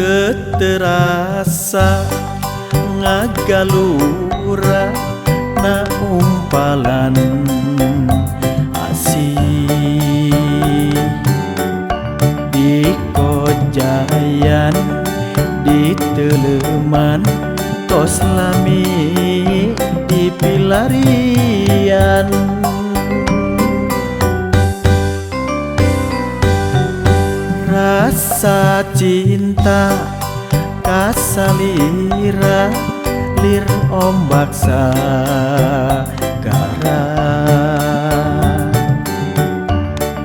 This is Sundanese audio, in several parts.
Geterasa ngagalura na umpalan asih di Kojayan di Teleman tos lami di pilarian. Rasa cinta kasalira lir ombak sagara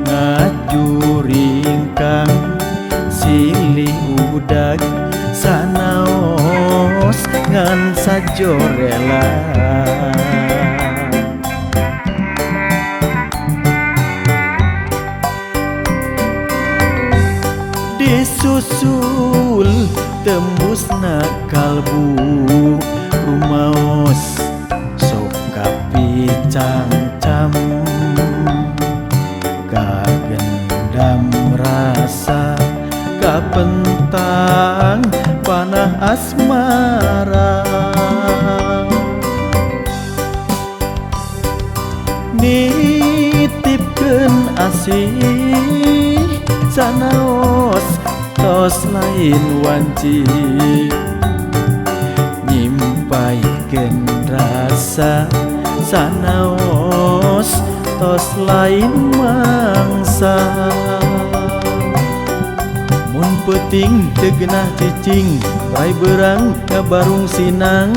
ngajuringkang silih udag sanaos ngan sajo rela. Disusul tembusna kalbu rumaos sok kapicangcam kagendam rasa kapentang panah asmara. Nitipkeun asih sanaos tos lain wanci nyimpaikeun rasa sanaos tos lain mangsa. Mun peuting teu geunah cicing rai beurang ngabarung sinang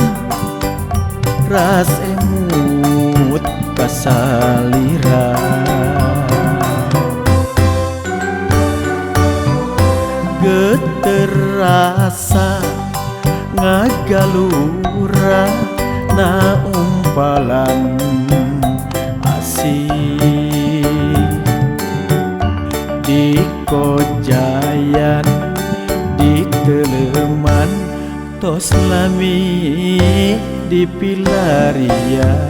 ras emut kasalira. Geterasa ngagalura na umpalan asih di Kojayan di Teleman tos lami di pilarian.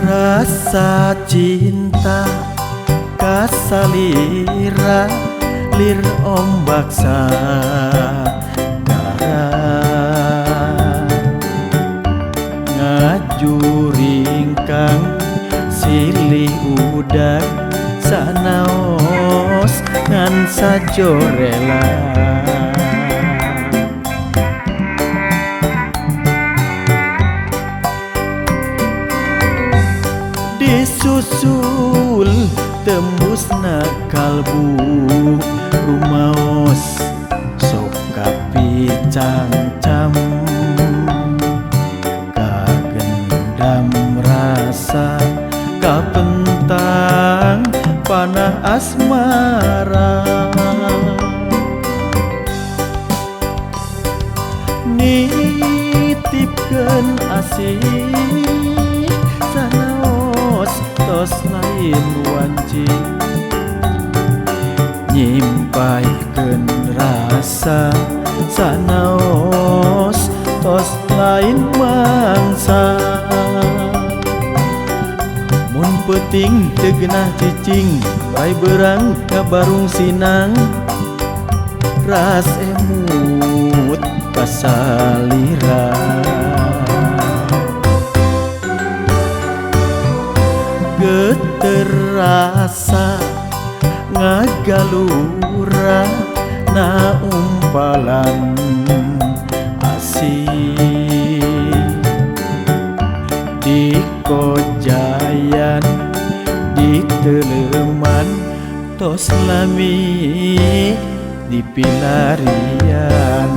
Rasa cinta kasalira lir ombak sagara ngajuringkang silih udag sanaos ngan sajo rela. Disusul tembusna kalbu rumaos sok kapicangcam kagendam rasa kapentang panah asmara. Nitipkeun asih sanaos tos lain wanci nyimpaikeun rasa sanaos tos lain mangsa. Mun peuting teu geunah cicing rai beurang ngabarung sinang ras emut kasalira. Geterasa ngagalura na umpalan asih di Kojayan di Teleman tos lami di pilarian.